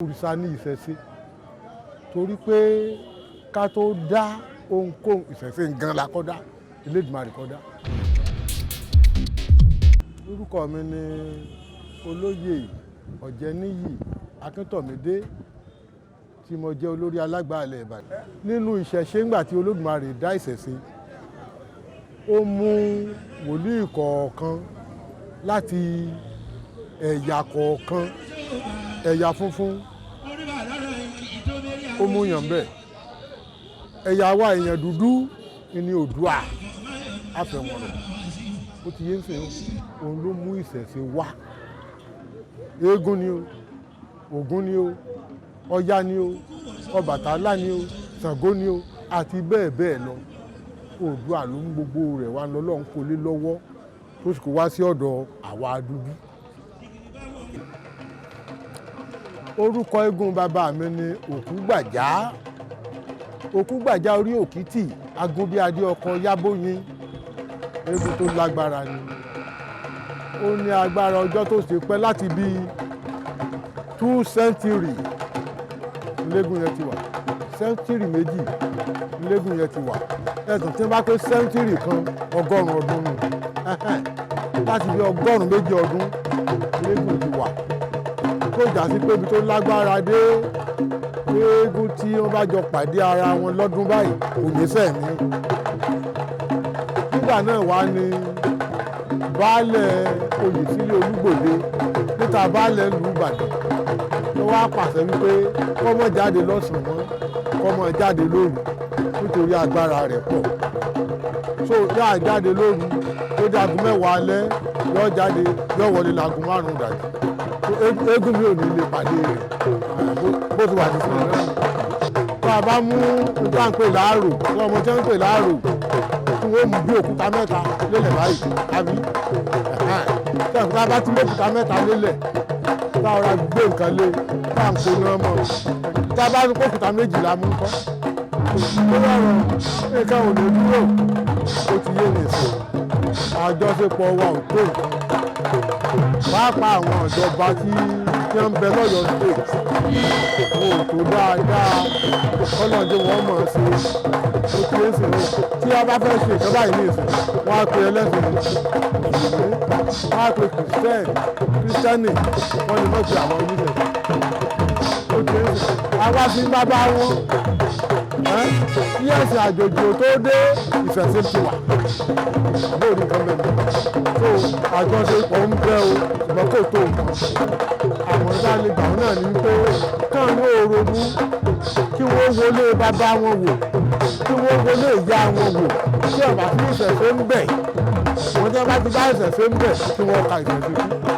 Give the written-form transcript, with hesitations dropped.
Òrìṣà ní ìṣẹ̀ṣe, torí pé ká tó dá ohunkóhun, ìṣẹ̀ṣe gan la kọ́ dá, Elédùmarè kọ́ dá. Orúkọ mi ni Olóyè Ọ̀jẹ̀níyì Akíntọ̀mídé, tí mo jẹ́ olórí alágbàálẹ̀ Ìbàdàn. Nínú ìṣẹ̀ṣe, ńgbà tí Olódùmarè dá ìṣẹ̀ṣe, ó mú wòlíì kọ̀ọ̀kan láti ẹ̀yà kọ̀ọ̀kan. Ẹ̀yà funfun, ó mú yàn bẹ́ẹ̀. Ẹ̀yà wa, èèyàn dúdú ní Oòduà àfẹ̀wọ̀nrọ̀, ó ti yé ń sìn. Òun ló mú ìṣẹ̀ṣe wá. Eégún ni o, Ògún ni o, Ọya ni o, Ọbàtálá ni o, Ṣàngó ni o, àti bẹ́ẹ̀ bẹ́ẹ̀ lọ. Oòduà ló mú gbogbo rẹ̀ wá lọ́lọ́run kò lé lọ́wọ́, tó sì kó wá sí ọ̀dọ̀ àwa dúdú. Orúkọ eégún bàbá mi ni Òkúgbàjá, Òkúgbàjá orí òkìtì Agúnbíadé ọkọ Yábóyin. Eégún tó lágbára ni. Ó ní agbára ọjọ́ tó ṣe pẹ́, láti bíi 2 century lẹ́gùn yẹn ti wà, century 2 lẹ́gùn yẹn ti wà. Ẹ̀sùn tí wọ́n bá pé century kan, 100 ọdún nù. Láti bí 200 ọdún lẹ́gùn ti wà, tó jà sí pé ibi tó lágbára dé, eégún tí wọ́n bá jọ pàdé ara wọn lọ́dún báyìí kò ní sẹ̀mí. Nígbà náà wá ní baálẹ̀ Oyèsílẹ̀ Olúgbòde níta baálẹ̀ ìlú Ìbàdàn ló wá pàṣẹ wípé kó má jáde lọ́sàn-án mọ́, kó má jáde lóru, nítorí agbára rẹ̀ pọ̀. So yáa jáde lóru, tó di aago 10 alẹ́ yóò jáde, yóò wọlé láago 5 ìdájí. Eégún mi ò ní lè pàdé rẹ̀ bó ti wà ní sinmi náà. Tá a bá mú nǹkan pè láàrò, tí ọmọ tí wọ́n ń pè láàrò, tí wọ́n mú bí òkúta mẹ́ta lélẹ̀ báyìí, àbí tí a bá ti mú òkúta mẹ́ta lélẹ̀, tá a rọra gbé nǹkan lé, tá à ń kó náà mọ́, tá a bá ní òkúta méjìlá mú kọ́ tó rọrùn, nǹkan ò lè dúró. Ó ti yé nìsín. Àjọṣepọ̀ wa ò tó nǹkan, pàápàá àwọn ìjọba tí wọ́n ń bẹ lọ́yọ̀ọ́ State, wọn ò tó dáadáa. Kọ́lọ́ọ̀dé wọn mọ̀ ọ́ sí. Ó ti yé sìn o. Tí a bá fẹ́ ṣe nǹkan báyìí ní ìsìn, wọ́n á pe ẹlẹ́sìn mùsùlùmí, wọ́n á pe kírísítẹ́nì, wọ́n lè mọ̀ pé àwọn oníṣẹ̀ṣe. Ó ti yé sìn. Àwa sí bàbá wọn kí ẹ̀sìn àjòjì ò tó dé, ìṣẹ̀ṣe ti wà. Àbórí nǹkan bẹ́ẹ̀, so àjọṣepọ̀ ń bẹ o, ṣùgbọ́n kò tó nǹkan. Àwọn ìdá lè gbà wọn náà ní wípé káwọn ní ronú, kí wọ́n wọlé bàbá wọn wò, kí wọ́n wọlé ìyá wọn wò, kí ọ̀bà fún ìṣẹ̀ṣe ń bẹ̀ wọ́n. Tí wọ́n bá ti bá ìṣẹ̀ṣe ń bẹ̀, kí wọ́n ka ìṣẹ̀ṣe kú.